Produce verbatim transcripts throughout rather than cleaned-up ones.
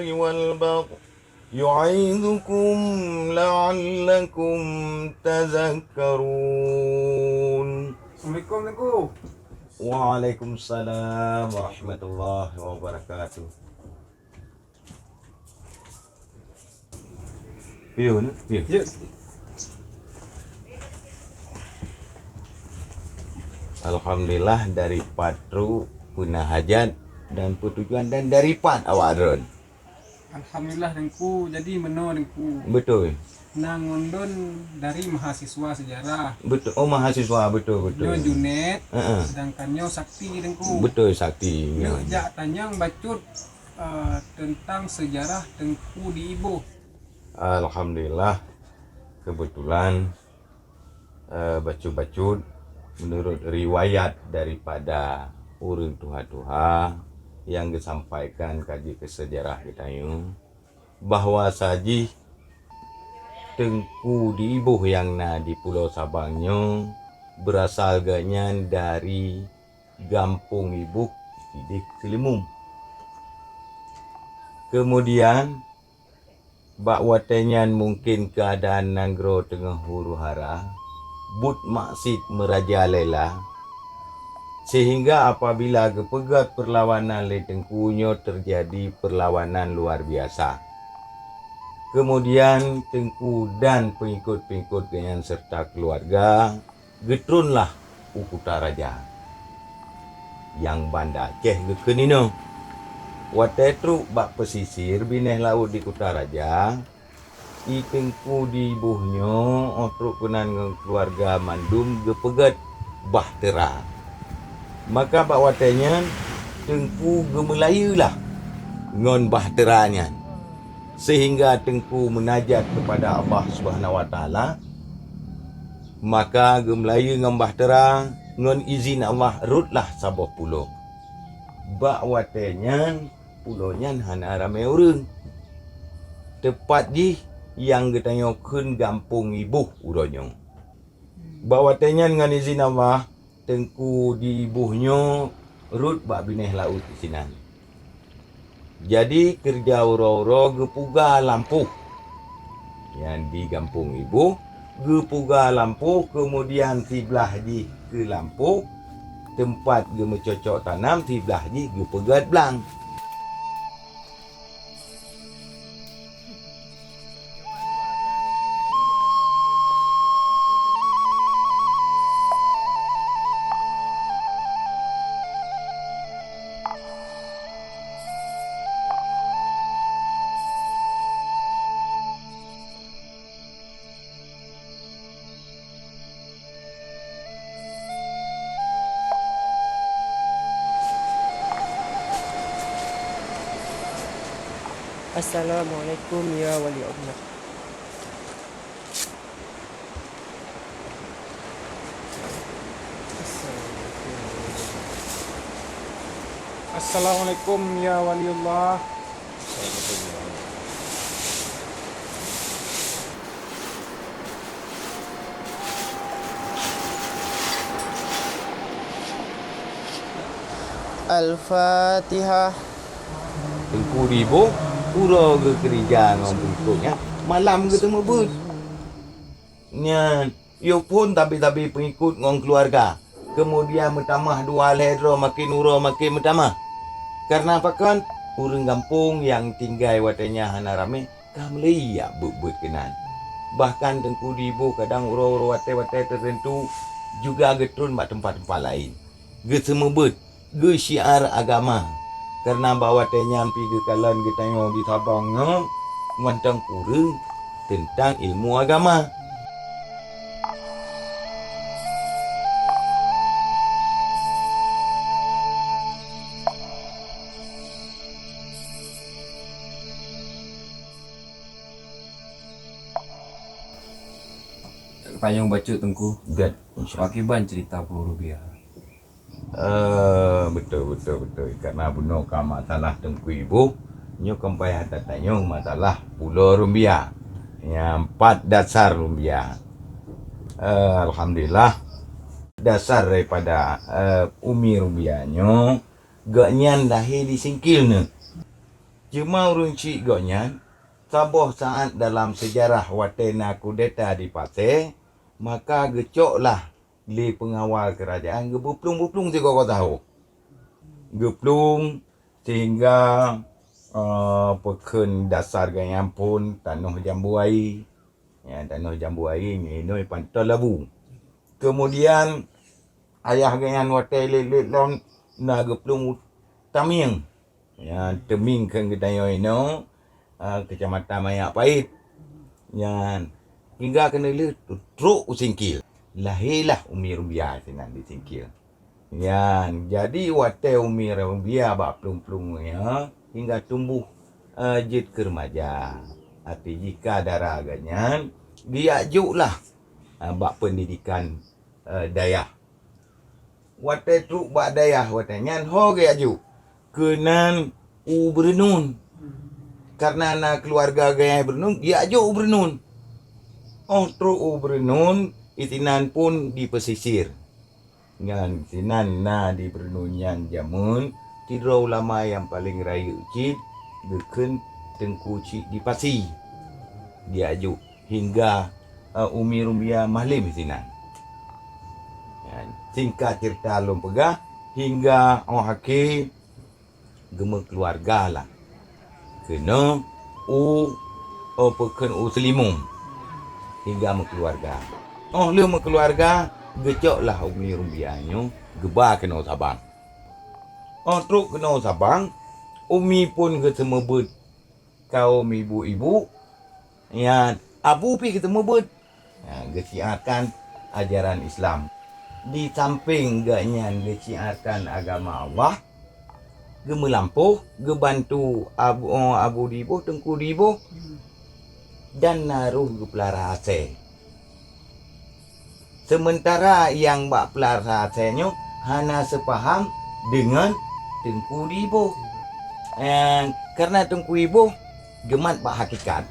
والبغي يعظكم لعلكم تذكرون. Assalamualaikum, Teungku. Waalaikumsalam warahmatullahi wabarakatuh. Pion, pion. Ya. Alhamdulillah, dari pat trok peuna hajat dan peutujuan dan dari pat awak droen. Alhamdulillah, Teungku. Jadi meunoe, Teungku. Betul. Nang ngon lôn dari mahasiswa sejarah. Betul. Oh, mahasiswa, betul, betul. Nyoe Junet, heeh, sedangkan nyoe Sakti, Teungku. Betul, Sakti. Nyoe, nyoe jak tanyong bacut, eh, tentang sejarah Teungku di Iboh. Alhamdulillah, kebetulan eh, bacut-bacut, menurut riwayat daripada ureuëng tuha-tuha nyang geusampaikan ka jeuet keu seujarah geutanyoe, bahwa sajih Teungku di Iboh nyang na di Pulo Sabang nyoe beurasal geuhnyan dari gampông Iboh, sideh Seuleumum. Keumudian, bak watée nyan mungken keuadaan nanggroe teungoh huru-hara, buet maksiet meurajalela, seuhingga apabila geupeugét peurlawanan lé Teungku nyoe teujadi peurlawanan luar biasa. Keumudian Teungku dan peungikot-peungikot geuhnyan seureuta keuluwarga geutronlah u Kuta Raja. Nyang Banda Aceh geukheun inoe. Watée trok bak peusisir binéh laôt di Kuta Raja, i Teungku di Iboh nyoe óh trok keunan ngon keuluwarga mandum geupeugét bahtera. Maka bak watée nyan Teungku geumeulayeue lah ngon bahtera nyan. Seuhingga Teungku meunajat keupada Allah Subhanahu wa Taala, maka geumeulayeue ngon bahtera, ngon izin Allah rhotlah saboh pulo. Bak watée nyan pulo nyan hana ramé ureuëng. Teupat jih nyang geutanyoe kheun gampông Iboh uroe nyoe. Bak watée nyan ngon izin Allah, Teungku di Iboh nyoe rhot bak binéh laôt sinan. Jadi keureuja uroe-uroe geupuga lampôh. Nyan di gampông Iboh geupuga lampôh, keumudian siblah jih keu lampôh, teumpat geumeucocok tanam, siblah jih geupeugét blang. Assalamualaikum ya wali Allah. Assalamualaikum ya wali Allah. Al-Fatihah. Teungku di Iboh, uroe geukeureuja ngon peuikot nyan, malam geuteumeubeuet. Nyan, yôh phon tabi-tabi peuikot ngon keuluwarga. Keumudian meutamah dua lhée droe, maken uroe maken meutamah. Kareuna pakon? Ureuëng gampông nyang tinggai watée nyan hana ramé, ka meulayeue jak beuet-beuet keunan. Bahkan Teungku di Iboh kadang uroe-uroe watée-watée teuteuntu juga geutron bak teumpat-teumpat laén. Geuseumeubeuet, geusyiar agama. Kareuna bak watée nyan pih geukalon geutanyoe di Sabang nyoe mantong kureueng teuntang ilmu agama. Panyang bacut Teungku. Gét, insya Allah. Pakiban cerita Pulo Rubiah. Eh, betul, betul, betul. Karena bunoe ka masalah Teungku Iboh, nyoe kan payah tatanyong masalah Pulo Rumbia. Nyang pat dasar Rumbia. Eh, alhamdulillah, dasar daripada, eh, Umi Rumbia nyoe, gobnyan lahé di Singkil nyoe. Cuma ureuëng chik gobnyan, saboh saát dalam seujarah watée na kudeta di Pasé, maka geucoklah lé peungawal keurajeuen geuplueng-geuplueng sigoe-goe saho. Geuplueng sehingga, eh, peukheun dasar gobnyan phon tanoh jambu aie. Ya, tanoh jambu aie nyoe inoe panton labu. Kemudian ayah gobnyan watée lét-lét lom na geuplueng u Tamieng. Ya, Tamieng kheun geutanyoe inoe, ah, Keucamatan Manyak Pait. Nyan, hingga keuneulheueh trok u Singkil. Lahé lah Umi Rubiah sinan di Singkil. Nyan, jadi watée Umi Rubiah bak plueng-plueng nyan, hingga tumbuh, eh, jeuet keu remaja. Até jih ka dara gobnyan, geujak jok lah, eh, bak peundidikan, eh, dayah. Watée trok bak dayah watée nyan ho geujak jok keunan u Beureunun. Karena na keuluwarga geuh Beureunun, geujak jok u Beureunun. Óh trok u Beureunun, isinan phon di pesisir. Nyan sinan na di Beureunun nyan jameun sidroe ulama nyang paleng rayeuk cit geukheun Teungku Chik di Pasi. Geujak jok hingga, eh, Umi Rubiah malem sinan. Nyan, singkat ceurita lôn peugah, hingga óh akhé geumeukeuluwarga lah. Keunoe u, oh, peukheun u Seulimum hingga meukeuluwarga. Óh lheueh meukeuluwarga, geucok lah Umi Rubiah nyoe geuba keunoe Sabang. Óh trok keunoe Sabang, Umi phon geuseumeubeuet kawöm ibu-ibu, nyan abu pih geuseumeubeuet, ha, geusiarkan ajaran Islam. Di sampéng gobnyan geusiarkan agama Allah, geumeulampôh, geubantu Abu, Abu Diboh, Teungku Diboh, dan na roh geupeulara asée. Seumeuntara nyang bak peulara asée nyoe hana seupaham deungon Teungku Diboh. Eh, karena Teungku Diboh geumat bak hakikat,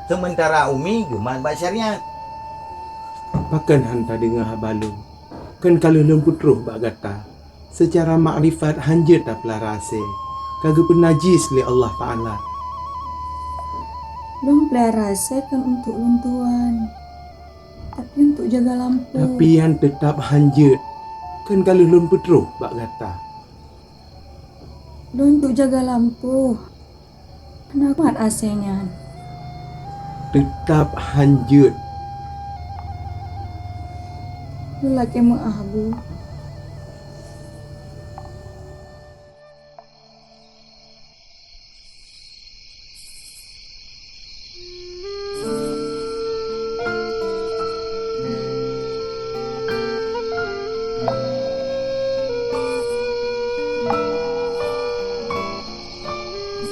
seumeuntara Umi geumat bak syariat. Pakon han tadeungoe haba lôn? Kon ka lheueh lôn peutroh bak gata. Seucara makrifat hanjeuet tapeulara asée, ka geupeunajis lé Allah Taala. Lôn peulara asée kon untuk lôn tuan, tapi untuk jaga lampôh. Tapi nyan teutab hanjeuet, kon ka lheueh lôn peutroh bak gata. Lôn untuk jaga lampôh. Hana kuat asée nyan. Teutab hanjeuet. Lôn lakée meuáh, Bu.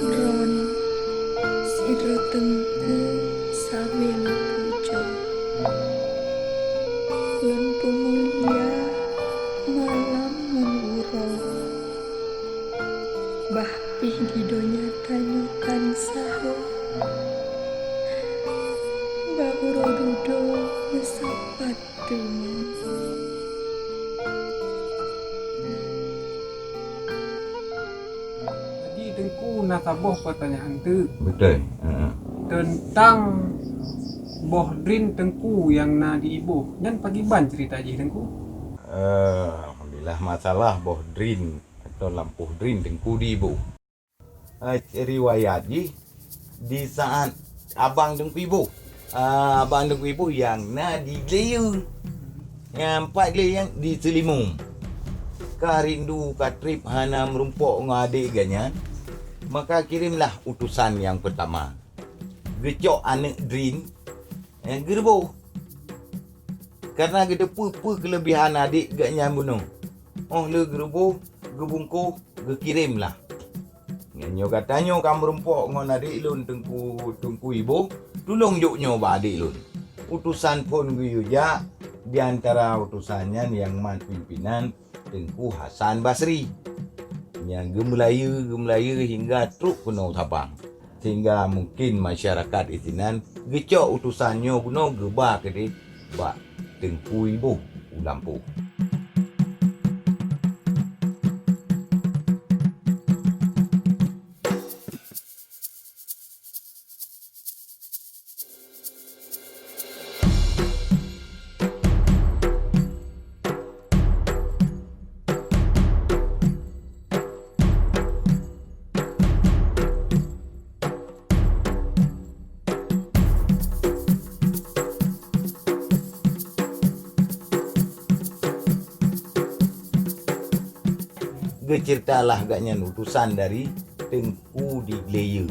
Droeneuh sidroe teungku sabe neupujoe. Lôn peumulia malam ngon uroe. Bah pih di donya tanyoe tan sahoe. Bak uroe dudoe meusapat teuma. Jadi Teungku na saboh peutanyaan teuk. Beutôi. Heeh. Teuntang boh drin Teungku nyang na di Iboh, nyan pagiban ceurita jih Teungku? Eh, alhamdulillah, masalah boh drin atau lampôh drin Teungku di Iboh. Eh, riwayat jih di saat abang Teungku Iboh. Ah, abang Teungku Iboh nyang na di Gleyeue. Nyang pat Gleyeue nyang di Seulimum. Ka rindu ka treb hana meurumpok ngon adék geuh nyan, maka kirémlah utosan nyang peutama. Geucok aneuëk drin, eh, geureuboh. Karena geuteupeue peue keuleubihan adék geuh nyan bunoe. Óh lheueh geureuboh, geubungkôh, geukirém lah. Nyan nyoe gata nyoe ka meurumpok ngon adék lôn Teungku, Teungku Iboh, tulông jok nyoe bak adék lôn. Utosan phon geuyue jak, di antara utosan nyan nyang mat pimpénan Teungku Hasan Basri. Nyang geumeulayeue, geumeulayeue hingga trok keunoe Sabang. Sehingga mungkin masyarakat isinan geucok utosan nyoe bunoe geuba keudeh bak Teungku Iboh u lampôh. Geuceuritalah gobnyan utusan dari Teungku di Gleyeue.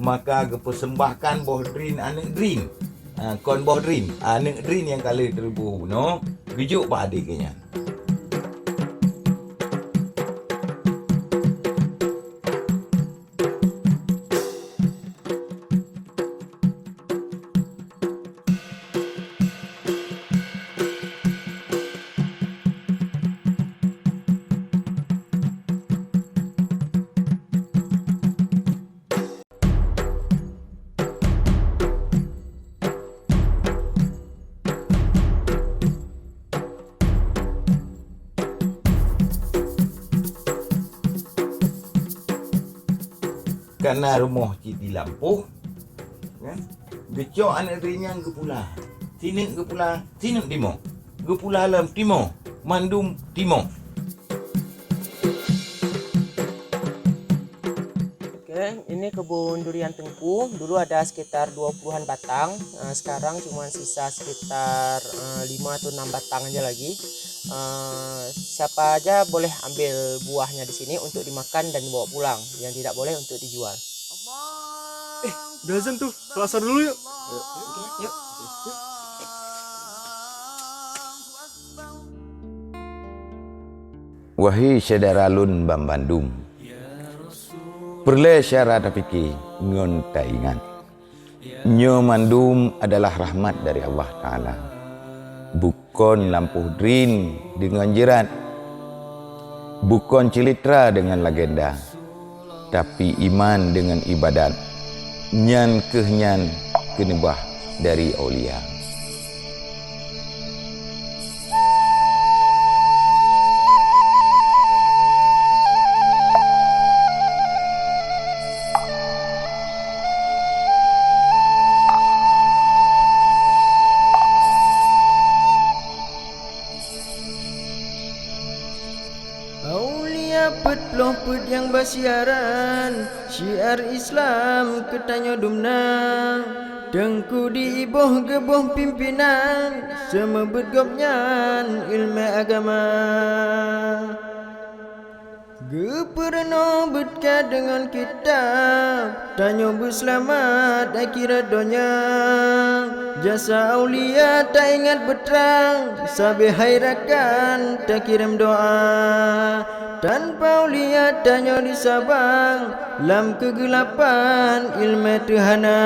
Maka geupeuseumbahkan boh drin aneuëk drin. Ah, kon boh drin, aneuëk drin nyang ka lheueh teureuboh bunoe, geujok bak adék geuh nyan. Ka na rumoh cit di lampôh, kan? Geucok aneuëk drin nyan geupula. Sineuk geupula, sineuk timoh. Geupula lom timoh, mandum timoh. Oke, ini kebun durian Teungku. Dulu ada sekitar dua puluhan batang. Eh, sekarang cuma sisa sekitar, eh, lima atau enam batang aja lagi. Eh, siapa aja boleh ambil buahnya di sini untuk dimakan dan dibawa pulang. Yang tidak boleh untuk dijual. Eh, udah azan tuh. Salat asar dulu yuk. Yuk, yuk, yuk. Wahai syedara lôn banmandum, peureulée syara tapike ngon taingat. Nyoe mandum adalah rahmat dari Allah Taala. Bukon lampôh drin deungon jeurat, bukon ceulitra deungon legenda, tapi iman deungon ibadat, nyan kheueh nyan keuneubah dari aulia. Aulia peuet ploh peuet nyang basiaran, syiar Islam keu tanyoe dumna. Teungku di iboh geuboh pimpénan, seumeubeuet gobnyan iéleumé agama. Geupeureunoe beuet ka deungon kitab, tanyoe beuseulamat akhirat donya. Jasa aulia taingat beutrang, sabe hai rakan takirém doa. Tanpa aulia tanyoe di Sabang, lam keugeulapan iéleumé teuhana.